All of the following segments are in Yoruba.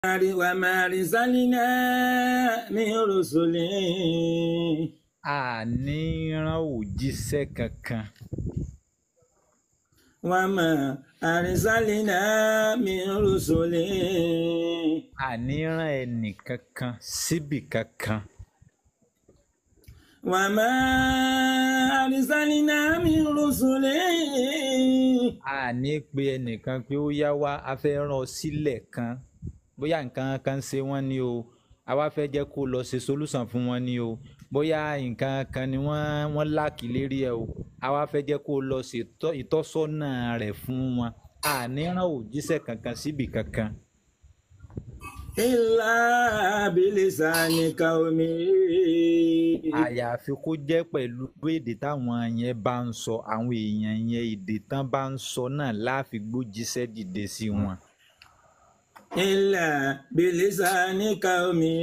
وما أرسلنا من رسل. Àní rán òjíṣẹ́ kankan. وما أرسلنا من رسل. Àní rán ẹnì kankan síbì kankan. وما أرسلنا من رسل. Àní pe ẹnìkan pé ó yá wá, a fẹ́ rán ọ sílẹ̀ kan, bóyá nǹkan kan ṣe wọ́n ní o, a wá fẹ́ jẹ́ kó lọ ṣe solution fún wọn ní o, bóyá nǹkan kan ni wọ́n láàkì lérí ẹ o, a wá fẹ́ jẹ́ kó lọ ṣe ìtọ́sọ́nà rẹ̀ fún wọn. Àní rán òjíṣẹ́ kankan síbì kankan. إلا بلسان قومه. Àyàfi kó jẹ́ pẹ̀lú èdè táwọn yẹn bá ń sọ, àwọn èèyàn yẹn èdè tán bá ń sọ náà láàfi gbójíṣẹ́ dìde sí wọn. إلا بلسان قومه.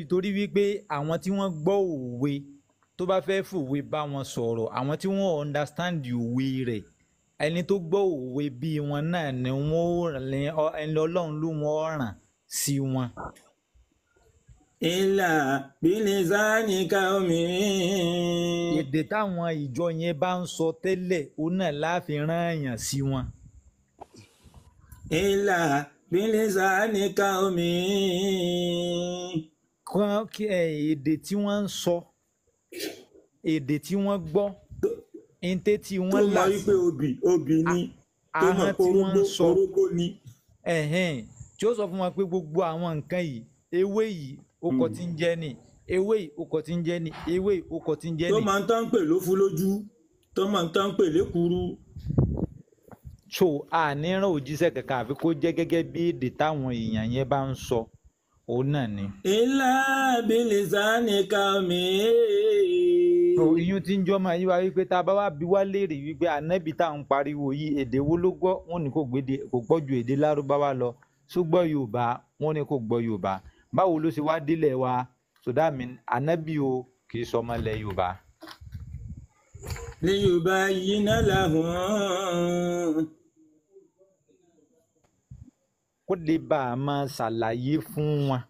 Torí wípé àwọn tí wọ́n gbọ́ òwe tó bá fẹ́ fòwe bá wọn sọ̀rọ̀, àwọn tí wọ́n understand òwe rẹ̀, ẹni tó gbọ́ òwe bí wọn náà ni wọ́n ó ràn ní ẹni Ọlọ́run ló wọ́n ràn sí wọn. إلا بلسان قومه. Èdè táwọn ìjọ yẹn bá ń sọ tẹ́lẹ̀, òun náà láàfin rán èèyàn sí wọn. إلا بلسان قومه. Kán kí ẹ èdè tí wọ́n ń sọ, èdè tí wọ́n gbọ́, ntẹ́ tí Tó wọ́n mọ̀ là wípé sí, obì obì ni, tó mọ̀ ahọ́n pé tí wọ́n ń orógbó sọ, orógbó ni. Ẹ̀hẹ́n, tí ó sọ fún wọn pé gbogbo àwọn nǹkan yìí, ewé yìí ó kọ tí ń jẹ́ ni, ewé yìí ó kọ tí ń jẹ́ ni, ewé yìí ó kọ tí ń jẹ́ Tó ni. máa ń tán pè lófú lójú, tó máa ń tán pè lékuru. So àní rán òjíṣẹ́ kankan àfi kó jẹ́ gẹ́gẹ́ bí èdè táwọn èèyàn yẹn bá ń sọ, òun náà ni. إلا بلسان قومه. So iyún tí ń jọ́ máa yí wa wípé tá a bá wá bi wá léèrè wípé ànábì tá à ń pariwo yìí èdè wo ló gbọ́, wọ́n ní kò gbédè, kò gbọ́ ju èdè Lárúbáwá lọ. Ṣó gbọ́ Yorùbá? Wọ́n ní kò gbọ́ Yorùbá. Báwo ló ṣe wá délẹ̀ wa? So that mean ànábì o kì í sọmọ ilẹ̀ Yorùbá. ليبين لهم. Kó lè bá a máa ṣàlàyé fún wọn.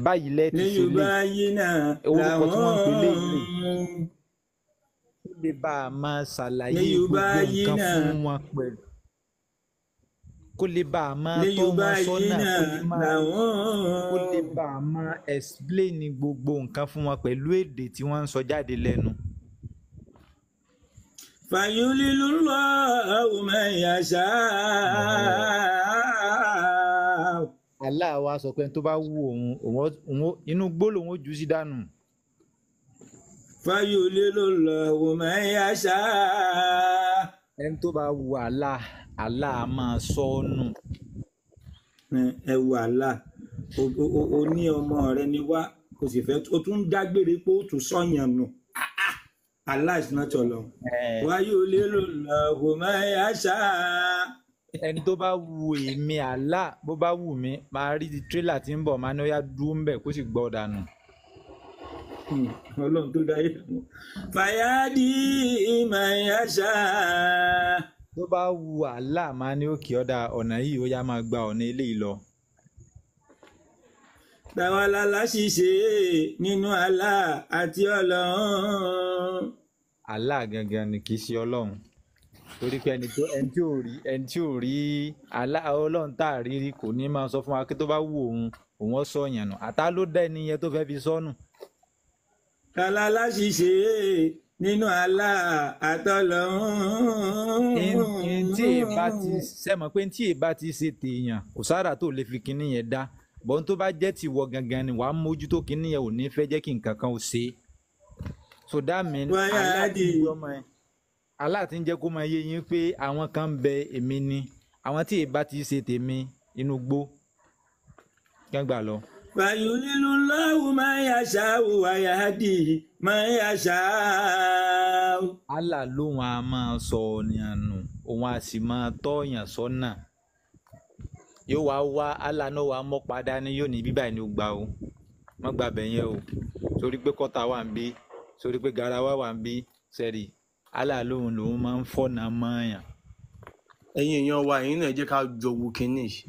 Báyìí lẹ́ ti ṣe lé. ليبين Orúkọ tí wọ́n ń pè léyìí rè. لهم. Kó lè bá a máa ṣàlàyé gbogbo nǹkan ليبين fún wọn pẹ̀lú. Kó lè bá a máa tọ́ wọn sọ́nà, ليبين kó lè لهم. bá a máa explain gbogbo nǹkan fún wọn pẹ̀lú èdè tí wọ́n ń sọ jáde lẹ́nu. فيضل الله من يشاء. Allah wa sọ pé tó bá wù òun, inú igbó lòun ó jù sí dànù. فيضل الله من يشاء. Ẹni tó bá wù Allah, Allah á máa sọ ọ́ nù. Ẹ wo Allah, o ní ọmọ rẹ ni wá, o sì fẹ́ o tún ń dágbére pé ó tún sọ̀yàn nù. Allah is not Ọlọ́run. ويضل الله من يشاء. Ẹni tó bá wù èmi Allah, bó bá wù mí, máa rí tírélà tí ń bọ̀, máa ní ó yá dúró ń bẹ̀ kó sì gbọ́ dànù. Ọlọ́run tó dáyé fún. فيهدي من يشاء. Tó bá wù Allah, máa ní òkè ọ̀dà ọ̀nà yìí, ó yá máa gba ọ̀nà eléyìí lọ. Táwa lálá ṣìṣe nínú Allah àti Ọlọ́run. Allah gangan ni, kì í ṣe Ọlọ́run. Torí pé ẹni tí ò rí Allah, Ọlọ́run tá a rí rí kò ní máa sọ fún wa pé tó bá wù òun, òun ó sọ yàn nù. Àtá ló dá ẹni yẹn tó fẹ́ fi sọ́nù. Tàwa lálá ṣìṣe nínú Allah àtọlọ́run. N tí ì bá ti sẹ́mọ̀ pé tí ì bá ti ṣe tèèyàn, kò sára tó lè fi kinní yẹn dá. Bọ́n tó bá jẹ́ tìwọ gangan ni wàá mójútó kinní yẹn, ò ní fẹ́ jẹ́ kí nǹkan kan ó ṣe é. So that mean Allah ti ń jọ́ mọ́ ẹ. Allah ti ń jẹ́ kó máa yé yín pé àwọn kan ń bẹ, èmi ni. Àwọn tí ì bá ti ṣe tèmi, inú gbó gbàgbà lọ. فيضل الله من يشاء ويهدي من يشاء. Allah lóun a máa sọ ọ̀nìyàn nù, òun a sì máa tọ́yàn sọ́nà. Yóò wá wá Allah náà wá mọ́ padà ní yóò ní bíbá ẹni ó gbà o, má gba bẹ̀ yẹn o, sórí pé kọ́ta wà ń bí, sórí pé garawa wà ń bí, sẹ́rí. Allah lóun lòun máa ń fọ̀nà mọ́ọ̀yàn. Ẹ̀yin èèyàn wa, ẹ̀yin náà ẹ jẹ́ ká jọ wo kinní yìí.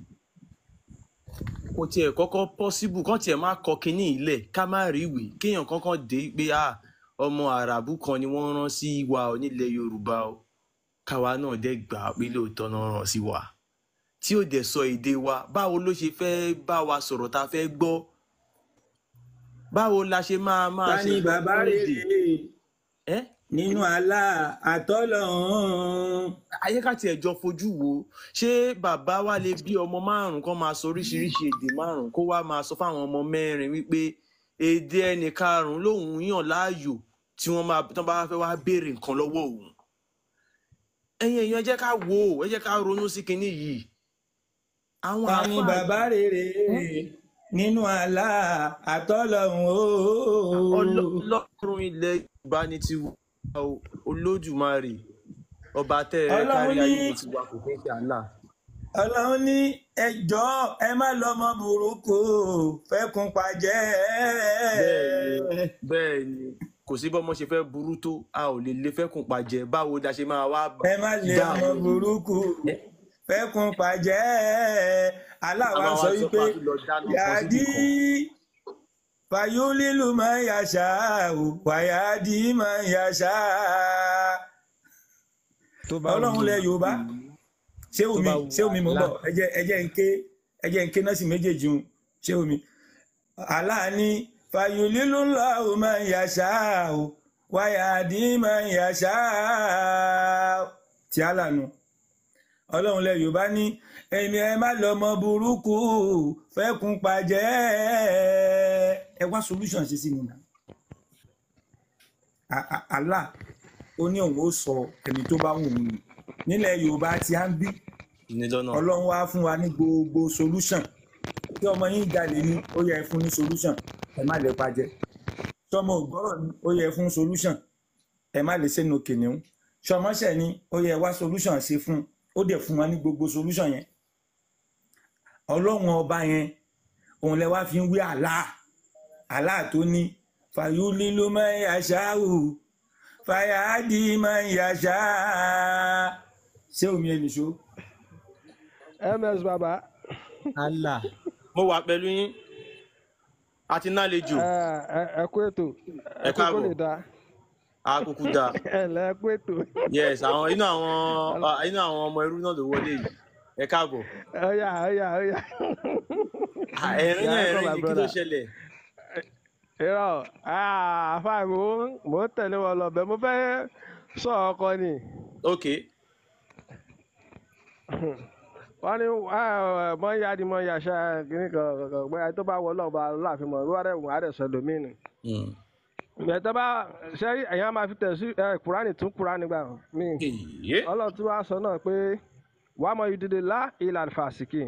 Kò tiẹ̀ kọ́kọ́ possible kán tiẹ̀ má kọ kinní yìí lẹ̀, ká má rí ìwé kéèyàn kankan dé pé ah, ọmọ àràbù kan ni wọ́n rán sí wa ò nílẹ̀ Yorùbá o, káwa náà dẹ̀ gbà á pé lóòótọ́ náà rán sí wa, tí ò dẹ̀ sọ èdè wa. Báwo ló ṣe fẹ́ bá wa sọ̀rọ̀ tá a fẹ́ gbọ́? Báwo la ṣe máa máa Ta ṣe ni bàbá èdè rere ẹ́? nínú Allah àtọ́lọ́hún? Ayé ká tiẹ̀ jọ fojú wo, ṣé bàbá wa lè bí ọmọ márùn-ún kó máa sọ oríṣiríṣi èdè márùn-ún, kó wá máa sọ fáwọn ọmọ mẹ́rin wípé èdè ẹnì karùn-ún lòun yàn láàyò tí wọ́n máa tán bá fẹ́ wá béèrè nǹkan lọ́wọ́ òun? Ẹ̀yin èèyàn, ẹ jẹ́ ká wò ó, ẹ jẹ́ ká ronú sí kinní yìí. Àwọn Ta ni àáfàá bàbá rere nínú Allah àtọ́lọ́hún ooo? Ọlọ́run ilẹ̀ Yorùbá ní ti wá o, Olódùmarè ọba tẹ́ ẹ Ọlọ́run kárí ní ayé ní tiwa, kò kí ń ṣe Allah. Ọlọ́run ní ẹjọ́ ẹ má lọ́mọ burúkú fẹ́kùn pàjẹ́. Bẹ́ẹ̀ ni, bẹ́ẹ̀ ni, kò sí bọ́mọ ṣe fẹ́ burú tó, a ò lè lè fẹ́kùn pàjẹ́. Báwo la ṣe máa wá Ẹ má lé dá ọmọ àwọn ènìyàn burúkú ẹ́ fẹ́kùn pàjẹ́. Allah a wa máa sọ wá sọ wípé pé a tún lọ dáná kan yàdí síbì kan. fàyúlílù máa ń yàṣà ò wàyàdí máa ń yàṣà. Tó bá Ọlọ́run wu lẹ Yorùbá, ṣé tó omi bá wu ṣé omi mò ń Allah bọ̀, ẹ jẹ́ ń ké, ẹ jẹ́ ń ké nọ́ọ̀sì méjèèjì un. Ṣé omi Allah ní fàyúlílù ńlá ò máa ń yàṣà ò wàyàdí máa ń yàṣà tí Allah nu. Ọlọ́run lẹ Yorùbá ní èmi ẹ má lọ́mọ burúkú fẹ́kùn pàjẹ́. Ẹ wá solution ṣe sí ni nà. Allah ó ní òun ó sọ ẹni tó bá wù ú nù nílẹ̀ Yorùbá tí a ń bí. Ní lọ́nà Ọlọ́run wá fún wa ní gbogbo solution. Tí ọmọ yín jalè ni, ó yẹ fún ní solution, ẹ má lè pàjẹ́. Tọmọ ògbọ́rọ̀ ni, ó yẹ fún solution, ẹ má lè sẹ́nu kìnìún. Ṣọmọṣẹ́ ni, ó yẹ wá solution ṣe fún. Ó dẹ̀ fún wa ní gbogbo solution yẹn. Ọlọ́run ọba yẹn òun lẹ wá fi ń wí Allah, Allah tó ní fàyúlílù máa ń yàṣáù fàyàdí máa ń yàṣá. Ṣé omi ẹnì ṣó? Ms baba. Allah mo wà pẹ̀lú yín àti nálejò. Ẹ kú ètò. Ẹ Ẹ kú kó káàbọ̀. lè dáa. Àkùkù dà. Ẹ lẹ ẹ kú ètò. Yes, àwọn inú àwọn inú àwọn ọmọ ẹrú náà ló wọlé yìí. Ẹ káàbọ̀. Ọyà ọyà ọyà. Ah, ẹ̀rín náà Yàrá ẹ̀rín my ni, kí ló brother. ṣẹlẹ̀? Irọ́ àáfàá, mò ń tẹ̀lé wọn lọ bẹ́ẹ̀, mo fẹ́ sọ ọkọ ni. Ok. Wọ́n ní mọ̀ ń yá ni mọ̀ ń yàṣà kìíní kan kan pé tó bá wọ ọlọ́ọ̀bá láàfin mọ̀ wọ́n rẹ̀ wọ́n á rẹ̀ sọ lómìnì. Ìgbà tó bá ṣe ẹ̀yàn máa fi tẹ̀ sí Kùránì tún Kùránì gbà mí. Èyí. Ọlọ́run tí wàá sọ náà pé wàá mọ ìdílé lá ìlànà fàṣìkì.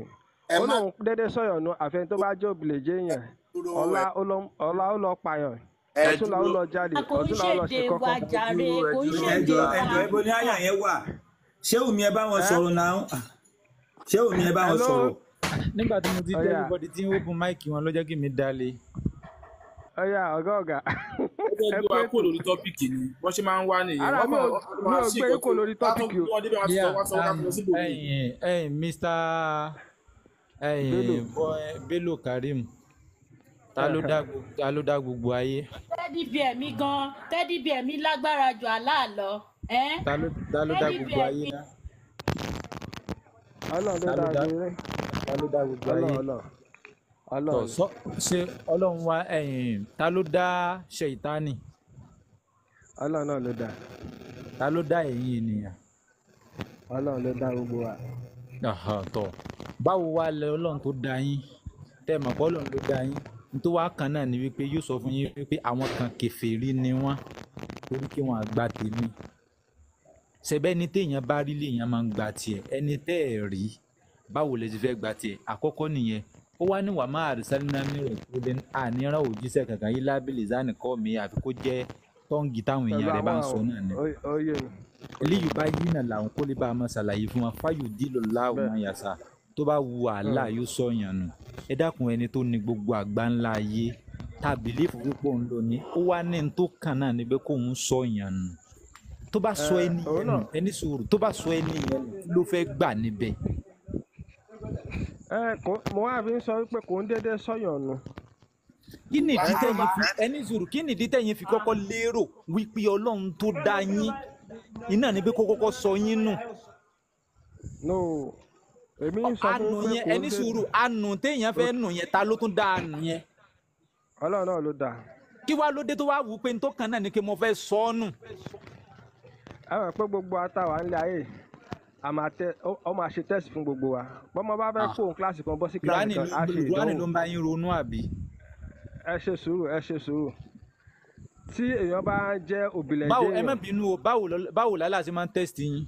Ẹ Ó má lóun dédé sọ̀yọ̀ nu àfẹn tó bá jẹ́ òbílẹ̀ jẹ́ èèyàn. dúró. Ọlá ó lọ pààyàn. Ẹ Ọ̀túnla ó dúró. lọ jalè. Kò ń Ọ̀túnla ó lọ ṣe ṣèdè wa kọ́kọ́. jàre, Dúró, ẹ kò ń dúró. ṣèdè Ẹjọ wa. ẹjọ, ibo ni àyà yẹn wà? Ṣé omi ẹ bá wọn Ẹ́ sọ̀rọ̀ náà? Ṣé omi ẹ bá wọn hello. sọ̀rọ̀? Nígbà tí mo ti dé, Ọ̀yà everybody tí ń open mic wọn ló jẹ́ kí mi dalẹ̀. Ọ̀yà ọ̀gá ọ̀gá. Ó fẹ́ Ẹ gbé kú wa ètò. kúrò lórí tọ́pìkì ni wọ́n ṣe máa ń wá nìyẹn. Ara Wọ́n mi kàn ò wọ́n mi máa ò sí gbé nǹkan yín kò tó lórí wọ́n á tún tọ́pìkì o. gbé wọn débẹ̀, wọ́n á tún sọ Yeah, wọ́n á sọ wọ́n á tún lọ síbòmíì. ẹ̀yin ẹ̀yin Mr. Bello. ẹ̀yin boy Bello Karim, ta ló dá gbogbo ayé? Teddy bear mi gan, teddy bear mi lágbára ju Allah lọ. Ẹ́ Ta ló dá teddy gbogbo bear ayé mi. ná? Ọlọ́run ló Ta ló dá dá gbogbo yín. ta ló dá gbogbo Ọlọ́run ayé? Ọlọ́run. Tọ Ọlọ́run. sọ ṣé Ọlọ́run wa ẹ̀yin, ta ló dá ṣèyítánì? Ọlọ́run náà ló dá. Ta ló dá ẹ̀yin ènìyàn? Ọlọ́run ló dá gbogbo wa. Aha, tọ báwo wá lẹ Ọlọ́run tó dá yín, tẹ́ mọ̀ pé Ọlọ́run ló dá yín, ní tó wá kan náà ni wípé yóò sọ fún yín wípé àwọn kan kèfèrí ni wọ́n torí kí wọ́n àgbà tèmi. Ṣẹbẹ́ ní téèyàn bá rí lèèyàn máa ń gba tiẹ̀, ẹni tẹ́ ẹ̀ rí báwo lẹ ti fẹ́ gba tiẹ̀? Àkọ́kọ́ nìyẹn. Ó wá ní wàá máa àrísálínà ní rẹ̀ tó lé àníran òjíṣẹ́ kankan yìí lábìlì zani kọ́ mi àfi kó jẹ́ tọ́ǹgì táwọn Pẹ̀lú èèyàn rẹ̀ bá ń àwọn sọ náà ni. Oyè mi. Eléyìí bá yí náà làwọn kó lè bá a máa ṣàlàyé fún wa fáyò dìlò láwùn Bẹ́ẹ̀. máa yàsà tó bá wu Allah yóò sọ yàn nù. Ẹ dákun, ẹni tó ní gbogbo àgbá ńlá ayé tàbí lè fún pípọ̀ ń lò ní ó wá ní n tó kàn náà ni pé kóun sọ yàn nù. Tó bá sọ Ẹ ẹni òun yẹn nù, náà ẹni sùúrù, tó bá sọ ẹni yẹn nù, kí ló fẹ́ gbà níbẹ̀? Ẹ kò, mo wá fi ń sọ wípé kò ń déédéé sọ̀yàn nù. Kí nìdí Ẹni tó tẹ̀yin bá fi, ẹni sùúrù, kí nìdí tẹ̀yin fi kọ́kọ́ lérò wípé Ọlọ́run tó dá yín iná ni pé kó kọ́kọ́ sọ yín nù? No, èmi ń sọ fún Ànù yín pé yẹn, kò ń ẹni déédéé. sùúrù, ànù téèyàn fẹ́ nù yẹn, ta ló tún dá ànù yẹn? Ọlọ́run náà ló dá. Kí wá ló dé tó wá wù ú pé n tó kàn náà ni pé mo fẹ́ sọ ọ́ nù? Ẹ mọ̀ pé gbogbo àtàwà ńlẹ̀ ayé a máa tẹ ó máa ṣe test fún gbogbo wa. Bọ́mọ bá fẹ́ Ah, kó òun kíláàsì kan bọ́ sí kíláàsì Kùránì kan, ló á ṣe Kùránì ìdánwò. ló ń bá yín ronú àbí? Ẹ ṣe sùúrù, ẹ ṣe sùúrù. Tí èèyàn bá ń jẹ́ òbílẹ̀jẹ́ Báwo, ẹ má èèyàn, bínú o, báwo làálàá ṣe máa ń test yín?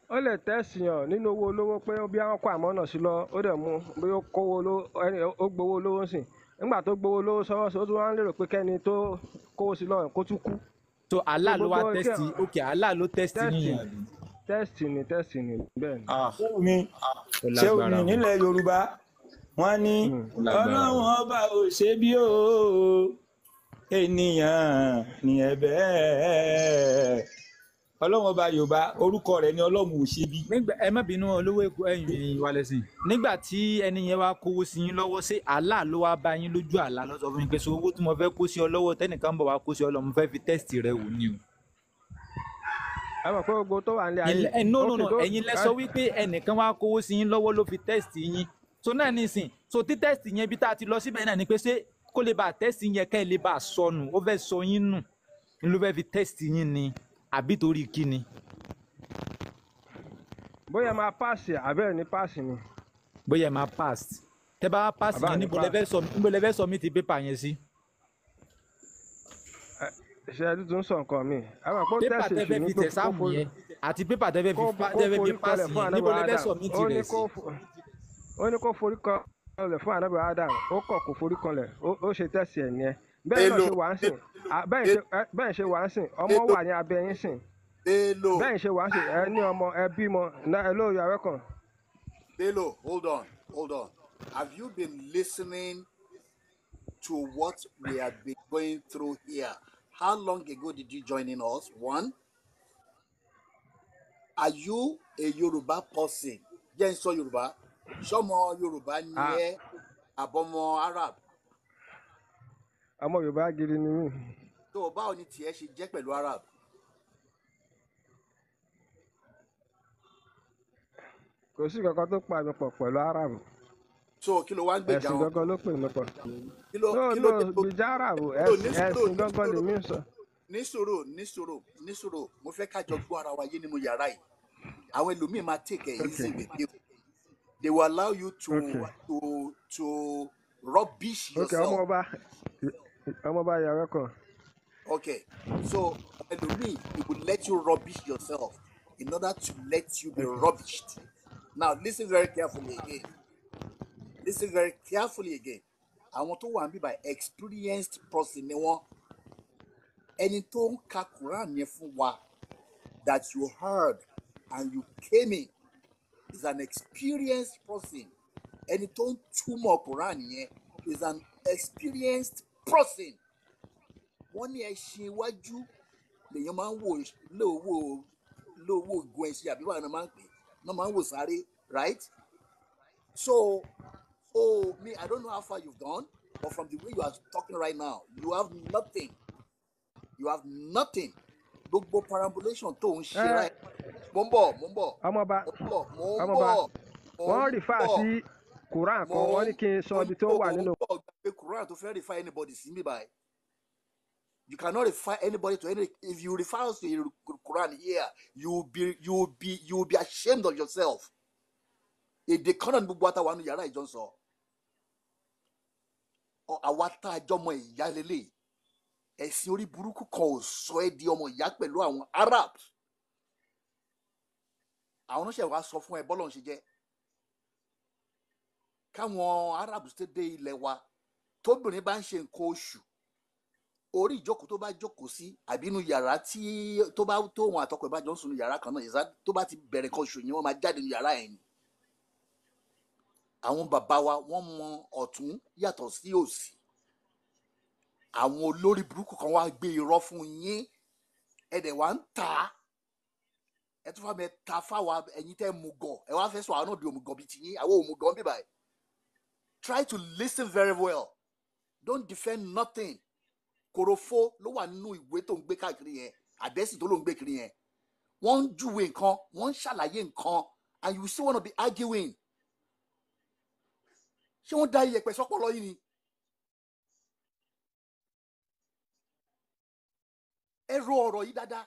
ó lè tẹ́sì yàn nínú owó olówó pé bí wọ́n kó àmọ́nà sí lọ, ó dẹ̀ mú bí ó kówó olówó, ẹni ó gbowó olówó sìn. Nígbà tó gbowó olówó sọ́wọ́ sí, ó tún wá ń lérò pé kẹ́ni tó kówó sí lọ kó tún kú. So So Allah ló wá gbogbo kí test, ok, Allah ló test yín tẹ́sì yẹn àbí? tẹ́sì ni tẹ́sì ni bẹ́ẹ̀ ni. Ah, Ṣé mi ó ṣé lágbára mi o, nílẹ̀ Yorùbá wọ́n ní Mm. ó lágbára o. Ọlọ́run ọba ò ṣe bí o, ènìyàn ní ẹ̀bẹ̀. Ọlọ́run ọba Yorùbá, orúkọ rẹ̀ ni Ọlọ́run ò ṣe bí. Nígbà, ẹ má bínú, olówó èkó, ẹ̀yin ẹ̀yin wa lẹ́sìn, nígbà tí ẹni yẹn wá kówó sí yín lọ́wọ́, ṣé Allah ló wá bá yín lójú àlá ló sọ fún yín pé so owó tí mo fẹ́ kó sí ọ lọ́wọ́ tẹ́nìkan bọ̀ wá kó sí ọ lọ, mo fẹ́ fi test rẹ wò ni o? Ẹ mọ̀ pé gbogbo tó wà nílé ayé, Ilẹ̀- ẹ no no ókè no tó ẹ̀yin lẹ sọ wípé ẹnìkan wá kówó sí yín lọ́wọ́ ló fi test yín. So náà nísìn, so tí test yẹn bí tá a ti lọ síbẹ̀ náà ni pé ṣé kó lè bá a test yẹn kẹ́ ẹ lè bá a sọnù, ó fẹ́ sọ yín nù ló fẹ́ fi test yín ni àbí torí kí ni? Bóyá máa páàsì àbẹ́ẹ̀ ní páàsì ni. Bóyá ẹ máa pass, tẹ bá wá pass Àbá yẹn, ní níbo lẹ páàsì. fẹ́ sọ, níbo lẹ fẹ́ sọ mí ti pépà yẹn sí? Ṣe ẹ tuntun sọ nǹkan mi? Ẹ mọ̀ pé ó Pépà tẹ̀sí tẹ èṣù fẹ́ ní fi pé tẹ kó sáàmù forí yẹn àti pépà tẹ fẹ́ fi kó kó tẹ fẹ́ fi forí pass kọlẹ̀ fún yẹn, níbo ànábì lẹ fẹ́ Adam. sọ mí ti Ó ní rẹ̀ sí? kó ó ní kó forí kọlẹ̀ fún ànábì Adam, ó kọ̀ kó forí kọlẹ̀, ó ṣe tẹ̀sí ẹ̀ nìyẹn. Bẹ́ẹ̀ náà Bello, ṣe wà ń sìn, bẹ́ẹ̀ ṣe wà ń sìn, ọmọ Bello, wà ní abẹ́ yín sìn. Bello, Bẹ́ẹ̀ ṣe wà ń sìn, ẹ ní ọmọ, ẹ bímọ, ẹ lóye àwẹ́ kan. Bello, hold on, hold on. Have you been listening to what we have been going through here? How long ago did you join in us? One, are you a Yoruba person? Jẹ́ n sọ Yorùbá. Ṣọ́mọ Yorùbá ni Ah, ẹ́, àbọ̀mọ Arab. ọmọ Yorùbá gidi ni mí. Tó o báwo ni tiẹ̀ ṣe jẹ́ pẹ̀lú Arab? Kò sí kankan tó pa mi pọ̀ pẹ̀lú Arab. So kí ló wá ń gbèjà Ẹ̀sìn wọn? gangan ló pè mí pọ̀. Kí ló No kí ló no dé tó gbèjà Arab, no ní ẹ̀sìn sùúrù ẹ̀sìn ní gangan sùúrù lèmi ń sọ. ní sùúrù ní sùúrù ní sùúrù, mo fẹ́ ká jọ gbọ́ ara wa yé nínú yàrá yìí. Àwọn ẹlòmíín máa take it Okay, easy with you. They will allow you to okay, to to rubbish okay. yourself. Ọmọ ọba, ọmọ ọba yàrá kan. Okay, so ẹlòmíín, it will let you rubbish yourself in order to let you be Okay. rubbished. Now listen very carefully again. Listen very carefully again. Àwọn tó wà níbí by experienced person ni wọ́n. Ẹni tó ń ka Quran yẹn fún wa that you heard and you came in is an experienced person. Ẹni tó ń túmọ̀ Quran yẹn is an experienced person. Wọ́n ní ẹṣin iwájú lèèyàn máa ń wò lówó lówó gun ẹṣin, àbí báwọn náà máa ń pè é, náà máa ń wò sáré, right? So, oh me, I don't know how far you've gone, but from the way you are talking right now, you have nothing. You have nothing. Gbogbo perambulation tó ń ṣe Ẹ right. Mo ń bọ̀, mo ń bọ̀, ọmọọba, mo ń bọ̀, mo ń ọmọọba, bọ̀, mo wọ́n ń rìfà bọ̀, sí Quran mo kan, wọ́n ní ń kí n sọ mo ń ibi tó bọ̀, wà mo ń nínú. bọ̀. Gbàgbé Quran tó fẹ́ refer anybody sí mi báyìí. You cannot refer anybody to any. If you refer us to the Quran here, you will be ashamed of yourself. Èdè kan náà ni gbogbo àtàwọn àánú yàrá ìjọ ń sọ. Àwa tá a jọmọ ìyá lélẹ̀. Ẹ̀sìn orí burúkú kan ò sọ ẹ́ di ọmọ ìyá pẹ̀lú àwọn Arabs. Àwọn oníṣẹ́ wa sọ fún ẹ bọ́lọ̀ ń ṣe jẹ́. Káwọn Arabs tó dé ilẹ̀ wa, tóbìnrin bá ń ṣe nǹkan oṣù, orí ìjókòó tó bá jókòó sí àbí inú yàrá tí tó bá tó òun àtọkọ ẹ̀ bá jọ ń sùn ní yàrá kan náà, ìsá tó bá ti bẹ̀rẹ̀ nǹkan oṣù yẹn, wọ́n máa jáde ní yàrá ẹ̀ ni. Àwọn bàbá wa wọ́n mọ ọ̀tún yàtọ̀ sí òsì. Àwọn olórí burúkú kan wá gbé irọ́ fún yín, ẹ dẹ̀ wá ń tà á, ẹ tún fà mí ta fáwa ẹ̀yin tẹ́ mú gọ̀, ẹ wá fẹ́ sọ àwọn náà di òmùgọ̀ bíi tiyín. Àwọn òmùgọ̀ ń bíbà ẹ̀. Try to listen very well, don't defend nothing. Korofo ló wà nínú ìwé tó ń gbé káàkiri yẹn, àdẹ́sì tó ló ń gbé kiri yẹn. Wọ́n ń júwe nǹkan, wọ́n ń ṣàlàyé nǹkan, and you still wanna be arguing. Ṣé wọ́n da iyẹ̀pẹ̀ sọ́pọ̀lọ́ yìí ni? Ẹ ro ọ̀rọ̀ yìí dáadáa.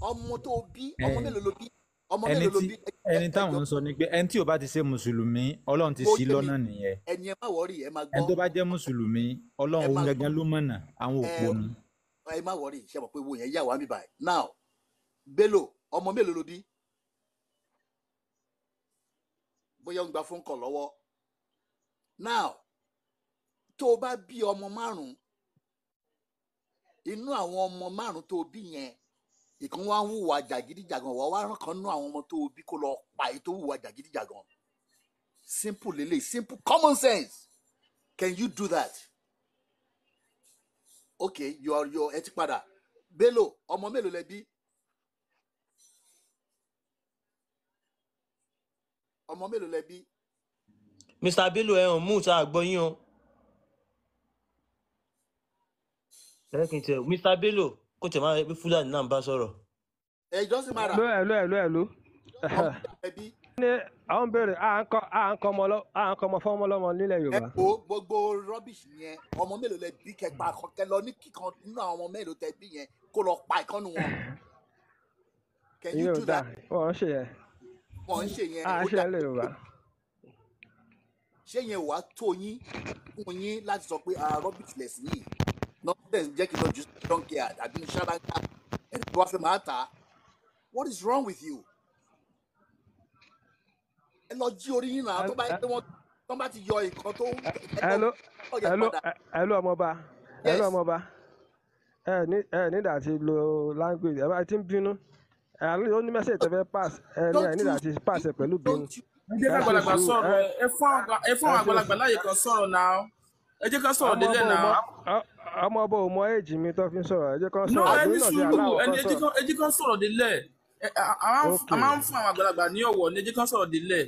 Ọmọ tó o bí, ọmọ mélòó ló bí? Ọmọ Ẹni mélòó ló tí bí? ẹni Ẹ táwọn jọ ń sọ ni pé ẹni tí ò bá ti ṣe mùsùlùmí, Ọlọ́run ti mo ṣì yé mi. lọ́nà nìyẹn. Ẹni ẹ má wọrí, ẹ má Ẹni gbọ́, tó bá jẹ́ mùsùlùmí, Ọlọ́run ẹ òun má gbọ́, gangan ló mọ̀nà, àwọn ẹ òpònú. ẹ má wọrí. Ṣe mọ̀ pé wo yẹn yà wá mi báyìí now. Bello, ọmọ mélòó ló bí? Bóyá ó ń gba phone call lọ́wọ́ now. Tó o bá bí ọmọ márùn-ún, inú àwọn ọmọ márùn-ún tó o bí yẹn, ìkan wá ń hùwà jàgídíjàgan, wà wá rán kan nú àwọn ọmọ tó o bí kó lọ pa èyí tó hùwà jàgídíjàgan. Simple lele, simple common sense. Can you do that? Okay, you are your, ẹ ti padà. Bello, ọmọ mélòó lẹ bí? Ọmọ mélòó lẹ bí? Mr Bello, ẹ hàn mú ta àgbọ yín o. Ẹ kì í tẹ Mr Bello kó tẹ máa rẹ pé Fúlàní náà ń bá sọ̀rọ̀. Ẹ it doesn't matter. Ló ẹ ló ẹ ló ẹ ló. Ọmọ mélòó lẹ bí? Ní àwọn béèrè, à ń kọ́ ọmọ lọ, à ń kọ́ ọmọ fọ́mọ lọ́mọ nílẹ̀ Ẹ Yorùbá. wo gbogbo rubbish yẹn. Ọmọ mélòó lẹ bí? Kẹgbà kẹ lọ ní kíkan nínú àwọn ọmọ mélòó tẹ bí yẹn kó lọ pa ìkànnì wọn. Can you Ìyẹn ò do dáa, that? wọ́n ń ṣe yẹn. Wọn ń ṣe yẹn. À ń Ó ṣe dá. yẹn nílẹ̀ Yorùbá. Ṣé yẹn wàá tó yín fún yín láti sọ pé ah, rubbish lẹ̀sìn yìí, nonsense, jẹ́ kí n lọ ju junkyard àbí ṣáláńgá, ẹni tó wá fẹ́ máa tà á? What is wrong with you? Ẹ lọ jí orí yín náà. Tó bá yẹ pé wọ́n tó bá ti yọ nǹkan tó ẹ lọ Hello, ọ̀yẹ̀ hello, padà. Hello ọmọọba, hello Yes. ọmọọba. Ẹ ní ìdá ti lo language, ẹ bá ti ń bínú. Ẹ àlọ́ ó ní message tẹ fẹ́ pass, ẹ ní ẹ Don't ní you ìdá ti pass ẹ pẹ̀lú bínú. Don't you Ẹ jẹ́ Ẹ ṣe kágbàlagbà sùúrù, sọ̀rọ̀. Ẹ fún ẹ àwọn ṣe àgbàlagbà láàyè kan sọ̀rọ̀ náà. Ẹ jẹ́ ká sọ̀rọ̀ ọmọ délẹ̀ ọba ò náà. mọ ọmọ ọba ò mọ èjì mi tó fi ń sọ̀rọ̀, ẹ jẹ́ kán No, sọ̀rọ̀, ẹ èmi ní náà ti sùúrù, aláwọ̀ ẹni kán ẹ jẹ́ sọ̀rọ̀. kán ẹ jẹ́ kán sọ̀rọ̀ délẹ̀. Ok. A máa ń fún àwọn àgbàlagbà ní ọ̀wọ̀ ní, ẹ jẹ́ kán sọ̀rọ̀ délẹ̀.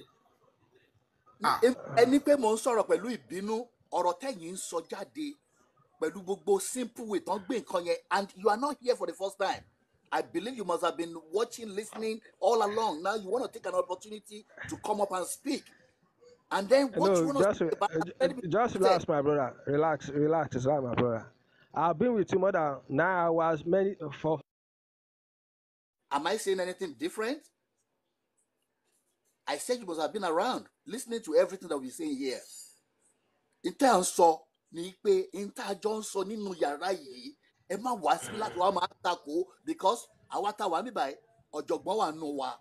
Ah, Ẹni pé mò ń sọ̀rọ̀ pẹ̀lú ìbínú, ọ̀rọ̀ tẹ̀yìn ń sọ jáde pẹ̀lú gbogbo simple way tán gbé nǹkan yẹn, and you are not here for the first time. I believe you must have been watching, listening all along. Now you want to take an opportunity to come up and speak, and then what you No, want to just speak about has already been just said. relax, my brother. Relax, relax, relax, my brother. I've been with you more than 9 hours, many for. Am I saying anything different? I said you must have been around listening to everything that we're saying here. Ntẹ́ à ń sọ ni pé ntẹ́ àjọ ń sọ nínú yàrá yìí, ẹ má wá sí láti wá máa takò, because àwa tá a wà níbí báyìí, ọ̀jọ̀gbọ́n wà nù wa,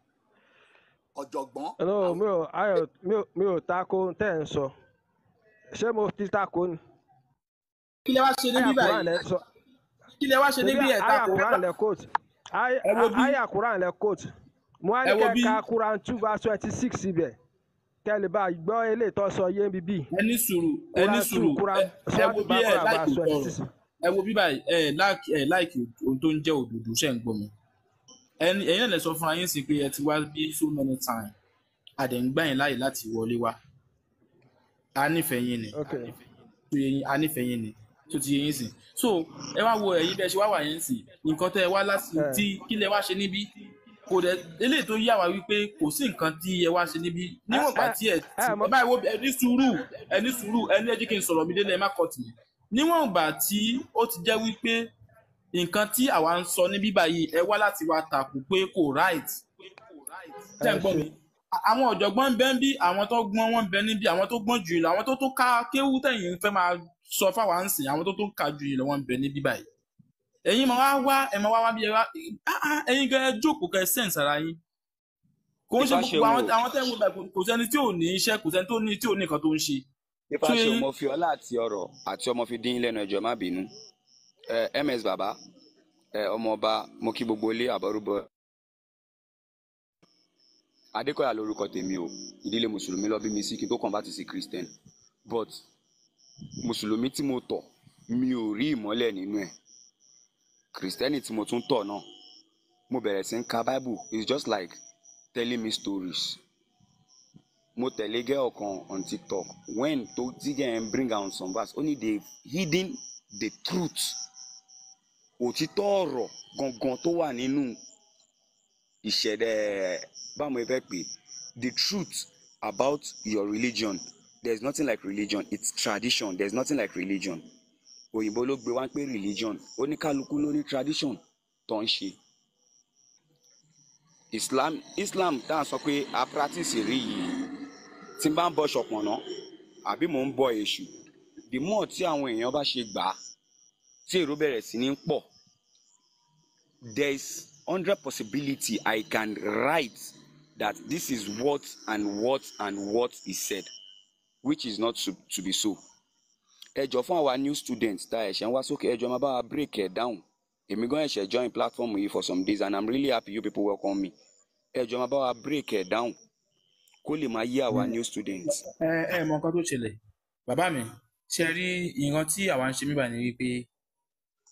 ọ̀jọ̀gbọ́n No, àwọn. mi ò Ayọ̀, mi ò tako tẹ́ ẹ̀ ń sọ. Ṣé mo ti tako ni? Kí lẹ wá ṣe Àyà níbí Quran báyìí? lẹ sọ. Kí lẹ wá ṣe Ṣebí níbí ẹ̀ àyà tako? Quran lẹ quote. Ẹ wo bí, Àyà Quran lẹ quote. Mo wá ní ẹ wo kẹ́ bí, ka Quran 2 verse 26 ibẹ̀. Kẹ́ lè bá gbọ́ eléyìí tó sọ yé bíbí. Ẹ ní sùúrù, ẹ ní Quran 2, sùúrù. Quran Ẹ wo Suratu bí ẹ Baqarah láìkì verse twenty òótọ́ ọ̀rọ̀. six. Ẹ wo bí báyìí, ẹ láìkì ohun tó ń jẹ́ òdodo, ṣe ń gbọ́ mi? Ẹ̀yin náà lè sọ fún ayé sí pé ẹ ti wá bí so many times, a dẹ̀ ń gbà yín láàyè láti wọlé wá. A nífẹ̀ẹ́ yín ni. Okay. Tó yé yín, a nífẹ̀ẹ́ yín ni, tó ti yé yín sìn. So ẹ wá wo ẹ̀yin bẹ́ẹ̀ ṣe wá wà yín sìn, nǹkan tẹ́ ẹ wá láti Ẹ tí kí lẹ wá ṣe níbí, kò dẹ̀ eléyìí tó yà wá wípé kò sí nǹkan tí ẹ wá ṣe níbí ẹ níwọ̀n ìgbà ẹ tí ẹ ẹ ti mọ ẹ báyìí wo. Ẹ ní sùúrù, ẹ ní sùúrù, ẹ ní ẹ jẹ́ kí n sọ̀rọ̀ mi délé, ẹ má kọ̀ tì mí. Níwọ̀n ìgbà tí ó ti jẹ́ wípé nǹkan tí àwa ń sọ níbí báyìí, ẹ wá láti wá takò pé kò right. Ṣé Ẹ ń gbọ́ ṣe. mi? Àwọn ọ̀jọ̀gbọ́n ń bẹ ń bí, àwọn tó gbọ́n wọ́n ń bẹ níbí, àwọn tó gbọ́n jù yín lọ, àwọn tó tó ká kéwú tẹ̀yìn ń fẹ́ máa sọ fáwa ń sìn, àwọn tó tó ka jù yín lọ wọ́n ń bẹ níbí báyìí. Ẹ̀yin máa wá wá, ẹ máa wá wá bí ẹ wá. Ah, ah, ẹ̀yin gan ẹ jókòó kẹ́ ẹ sense ara yín. Kò ń ṣe Ifáṣeun gbogbo àwọn o àwọn tẹ́ ń wo báyìí, kò sẹ́ni tí ò ní iṣẹ́, kò sẹ́ni tó ní tí ò ní nǹkan tó ń ṣe. Tó yé Ifáṣeun, yín? mo fi ọlá àti ọrọ̀ àti ọmọ fi dín yín lẹ́nu, ẹjọ́ má bínú. Ẹ ms bàbá, ẹ ọmọọba, mo kí gbogbo ilé àbọrúbọ. Adékọ̀yà lórúkọ tèmi o. Ìdílé mùsùlùmí ló bí mi sí kí n tó convert sí Christian, but mùsùlùmí tí mo tọ̀ Mi ò rí ìmọ́lẹ̀ nínú ẹ̀. Kìrìsìtẹ́nì tí mo tún tọ̀ náà, mo bẹ̀rẹ̀ sí ń ka Bible, it's just like telling me stories. Mo tẹ̀lé girl kan on TikTok when tó tí girl yẹn bring out some verse, ó ní they hidden the truth, òtítọ́ ọ̀rọ̀ gangan tó wà nínú ìṣẹ̀lẹ̀, báwo mo fẹ́ pè, the truth about your religion. There is nothing like religion, it's tradition. There is nothing like religion. Òyìnbó ló gbé wá pé religion, oníkálukú ló ní tradition tó ń ṣe. Islam tá à ń sọ pé a practice rí yìí, tí n bá ń bọ ṣọ̀pọ̀nná àbí mò ń bọ èṣù, the more tí àwọn èèyàn bá ṣe gbà á, tí èrò bẹ̀rẹ̀ sí ní pọ̀, there is 100 possibility I can write that this is what and what and what is said, which is not to be so. Ẹ jọ̀ọ́, fún àwa new students tá ẹ̀ṣẹ̀ ń wá sókè, ẹ jọ̀ọ́, máa bá wa break ẹ̀ down. Èmi gan ẹ̀ṣẹ̀ join platform yìí for some days and I'm really happy you people welcome me. Ẹ jọ̀ọ́, máa bá wa break ẹ̀ down kó lè máa yé àwa new students. Ẹ mọ nǹkan tó ṣẹlẹ̀, bàbá mi, ṣe rí nǹkan tí àwa ń ṣe mí báyìí ni wípé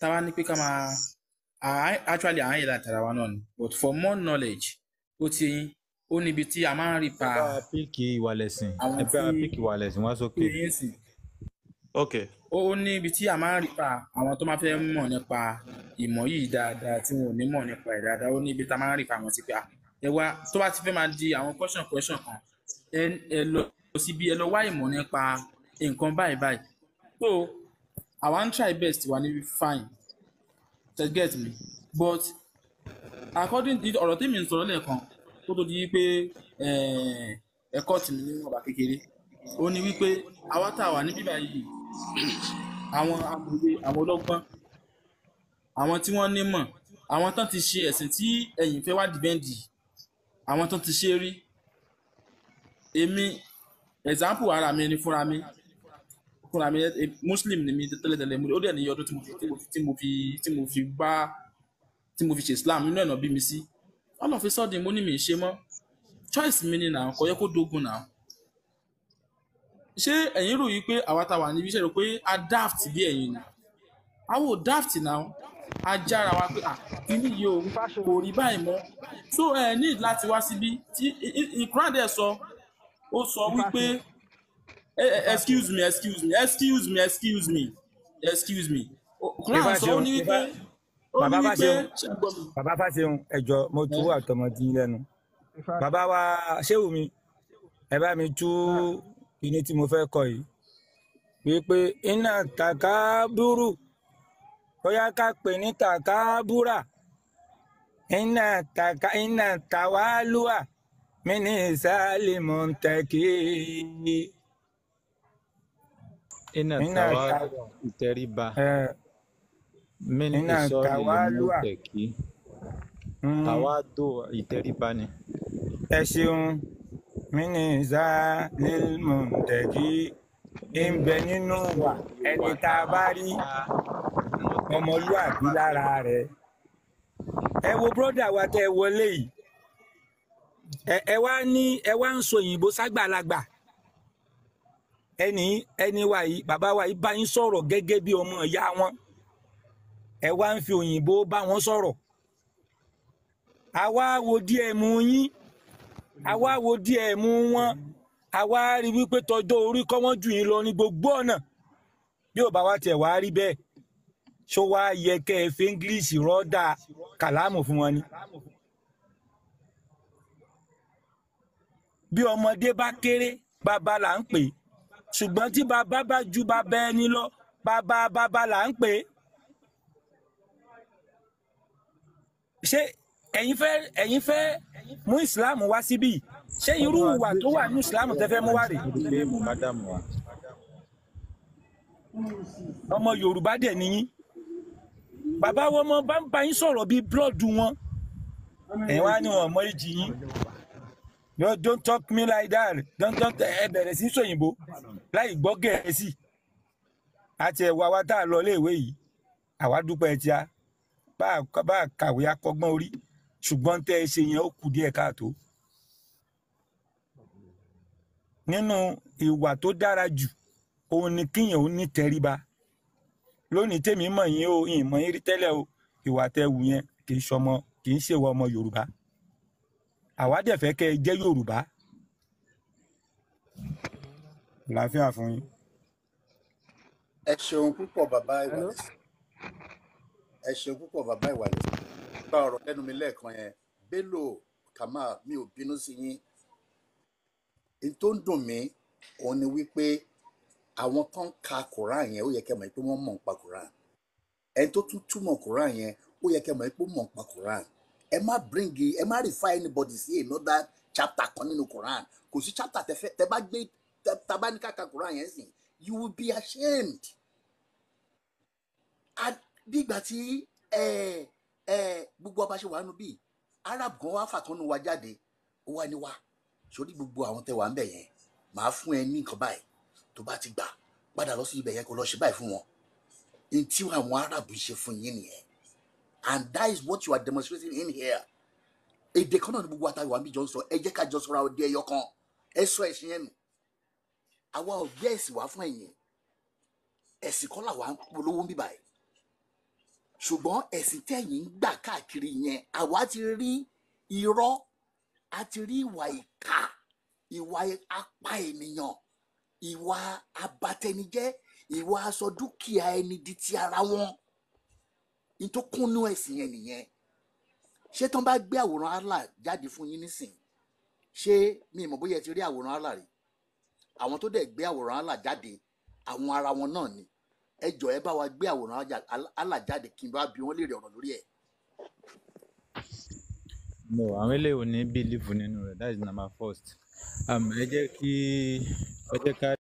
táwa ní pé ká máa actually à ń yẹ látara wa náà ni, but for more knowledge, ó ti yín, ó níbi tí a máa ń rí pa. Ẹ bá wa píìkì ìwàlẹ̀sìn, àwọn ẹ bá wa tí píìkì ìwàlẹ̀sìn wá sókè. yín sìn. Ok. Ó ní ibi tí a máa ń rí pa àwọn tó máa fẹ́ mọ̀ nípa ìmọ̀ yìí dáadáa, tí wọn ò ní mọ̀ nípa ẹ̀ dáadáa. Ó ní ibi tá a máa ń rí pa àwọn sí pé ẹ wá, tó bá ti fẹ́ máa di àwọn question question kan, ẹ lọ síbi, ẹ lọ wá ìmọ̀ nípa nǹkan báyìí báyìí. So àwa ń try best wa níbi, fine, ṣe get me? But according to ọ̀rọ̀ tí mi ń sọ̀rọ̀ lẹ́ẹ̀kan kó tó di pé ẹ̀kọ́ tì mí níwọ̀nba kékeré, ó ní wípé àwa tá a wà níbí báyìí, àwọn amòye, àwọn ọlọ́gbọ́n, àwọn tí wọ́n nímọ̀, àwọn tán ti ṣe ẹ̀sìn tí ẹ̀yin fẹ́ wá dìbẹ́ǹdì, àwọn tán ti ṣe rí. Èmi, example ara mi ni, fúnra mi, Muslim ni mi tẹ́lẹ̀tẹ́lẹ̀. Ó dẹ̀ ní ọdún tí mo fi bá tí mo fi ṣe Islam nínú ẹ̀nà bí mi sí. All of a sudden, mo ní mi ì ṣe mọ́. Choice mi ni náà, kò yẹ kó dogun náà. Ṣé ẹ̀yin rò yí pé àwa tá a wà níbi iṣẹ́ rò pé a daft bí ẹ̀yin ni? Àwọn ò daft náà. A jára wa pé ah, kíní yìí o, kò rí báyìí mọ́. So ẹ ní láti wá síbí tí Quran dẹ̀ sọ, ó sọ wípé excuse me, excuse me, excuse me, excuse me, excuse me. Quran sọ, ó ní wípé, ó ní Bàbá wípé Fáṣeun, ṣé ẹ gbọ́ mi? Bàbá Fáṣeun, ẹjọ, mo tú àtọmọdé yín lẹ́nu. Bàbá wa ṣéwù mi, ẹ bá mi tú kíní tí mo fẹ́ kọ yìí, wípé iná tàkàbúrú, bóyá ká pè ní tàkàbúrà, iná tàkà, iná tàwálúà mí ní sálímù tẹkí. Iná iná tàwa ta ìtẹríba ẹ min iná ìsọ̀rí lè mú tàwálúà. tẹ̀kí tàwa dò ìtẹríba ni. Ẹ ṣeun. Mí ní sálímù tẹkí ń bẹ nínú wa, ẹni tá a bá rí ọmọlúàbí lára rẹ̀. Ẹ wo brọ́dà wa tẹ́ ẹ wọlé yìí, ẹ wá ní ẹ wá ń sọ òyìnbó ságbàlagbà. Ẹni wa yìí, bàbá wa yìí bá yín sọ̀rọ̀ gẹ́gẹ́ bí ọmọ ìyá wọn, ẹ wá ń fi òyìnbó bá wọn sọ̀rọ̀. Àwa wo díẹ̀ mú yín, àwa wo díẹ̀ mú wọn, àwa rí wípé tọjọ́ orí kọ́ wọ́n jù yín lọ ní gbogbo ọ̀nà. Bí ò bá wá tiẹ̀ wá rí bẹ́ẹ̀, ṣó wá yẹ kẹ́ ẹ fi English rọ́dà kàlámù fún wọn ni? Bí ọmọdé bá kéré, bàbá là ń pè é, ṣùgbọ́n tí bàbá bá ju bàbá ẹni lọ, bàbá bàbá là ń pè é. Ṣé ẹ̀yin fẹ́ mú ìsìláàmù wá síbí? Ṣé irú ìwà tó wà ní ìsìláàmù tẹ́ fẹ́ mú wá rèé? Gbé mùkádàmù wa. Ọmọ Yorùbá dẹ̀ nìyí. Bàbá wọn mọ bá ń bá yín sọ̀rọ̀ bíi blood wọn, ẹ̀yin wá ní wọn mọ èjì yín. No, don't talk me like that, don't. Ẹ bẹ̀rẹ̀ sí sòyìnbó láì gbọ́ Gẹ̀ẹ́sì. Àti ẹ̀wà wa tá a lọ iléèwé yìí, àwa dúpẹ́ tí a bá a kàwé akọgbọ́n orí, ṣùgbọ́n tẹ́ ẹ ṣe yẹn, ó kù díẹ̀ káàtó. Nínú ìwà tó dára jù, òun ni kíyàn ó ní tẹríba. Lónìí tèmi mọ̀ yín o, ìmọ̀ yín rí tẹ́lẹ̀ o, ìwà tẹ wù yẹn kì í ṣọmọ, kì í ṣèwọ ọmọ Yorùbá. Àwa dẹ̀ fẹ́ kẹ́ ẹ jẹ́ Yorùbá. Àlàáfíà fún yín. Ẹ ṣeun púpọ̀ bàbá Hello? Ìwàlẹ̀. Ẹ ṣeun púpọ̀ bàbá Ìwàlẹ̀. Gba ọ̀rọ̀ lẹ́nu mi lẹ́ẹ̀kan yẹn. Bello Kamal, mi ò bínú sí yín. N tó ń dùn mí òun ni wípé àwọn tó ń ka Quran yẹn, ó yẹ kẹ́ mọ̀ pé wọ́n mọ̀ nípa Quran. Ẹni tó tún túmọ̀ Quran yẹn, ó yẹ kẹ́ mọ̀ pé ó mọ̀ nípa Quran. Ẹ má bring, ẹ má refer anybody sí another chapter kan nínú Quran. Kò sí chapter tẹ fẹ́ tẹ bá gbé tẹ bá ní ká ka Quran yẹn sìn, you will be ashamed. And bí ìgbà tí ẹ ẹ gbogbo ọba ṣe wà nù bíi Arab gan wá fàtọ́nù wa jáde, ó wá ní wá sórí gbogbo àwọn tẹ wà ń bẹ̀ yẹn, màá fún ẹ ní nǹkan báyìí, tó bá ti gbà padà lọ sí ibẹ̀ yẹn kó lọ ṣe báyìí fún wọn. N tí àwọn Arab ṣe fún yín nìyẹn, and that is what you are demonstrating in here. Èdè kan náà ni gbogbo àtàwọn àmì jọ ń sọ. Ẹ jẹ́ ká jọ sọra ọdẹ ẹyọ kan. Ẹ sọ ẹ̀sìn yẹn nù. Àwa ò gbé ẹ̀sìn wá fún ẹ̀yin. Ẹ̀sìn kọ́ làwa ń polówó ń bíbáyìí, ṣùgbọ́n ẹ̀sìn tẹ̀yìn ń gbà káàkiri yẹn, àwa ti rí irọ́, a ti rí ìwà ìkà, ìwà apá ènìyàn, ìwà abatẹnijẹ́, ìwà aṣọ dúkìá ẹni di ti ara wọn. Ní tó kúnnú ẹ̀sìn yẹn nìyẹn. Ṣé tán bá gbé àwòrán Allah jáde fún yín nísìn, ṣé mi ì mọ̀ bóyá ẹ ti rí àwòrán Allah rí? Àwọn tó dẹ̀ gbé àwòrán Allah jáde, àwọn ara wọn náà ni. Ẹ jọ̀ọ́, ẹ bá wa gbé àwòrán Allah jáde kí n bá bi wọ́n léèrè ọ̀rọ̀ lórí ẹ̀. No, àwọn eléyìí ò ní believe nínú rẹ̀. That is number first. Ẹ jẹ́ kí ẹ jẹ́ ká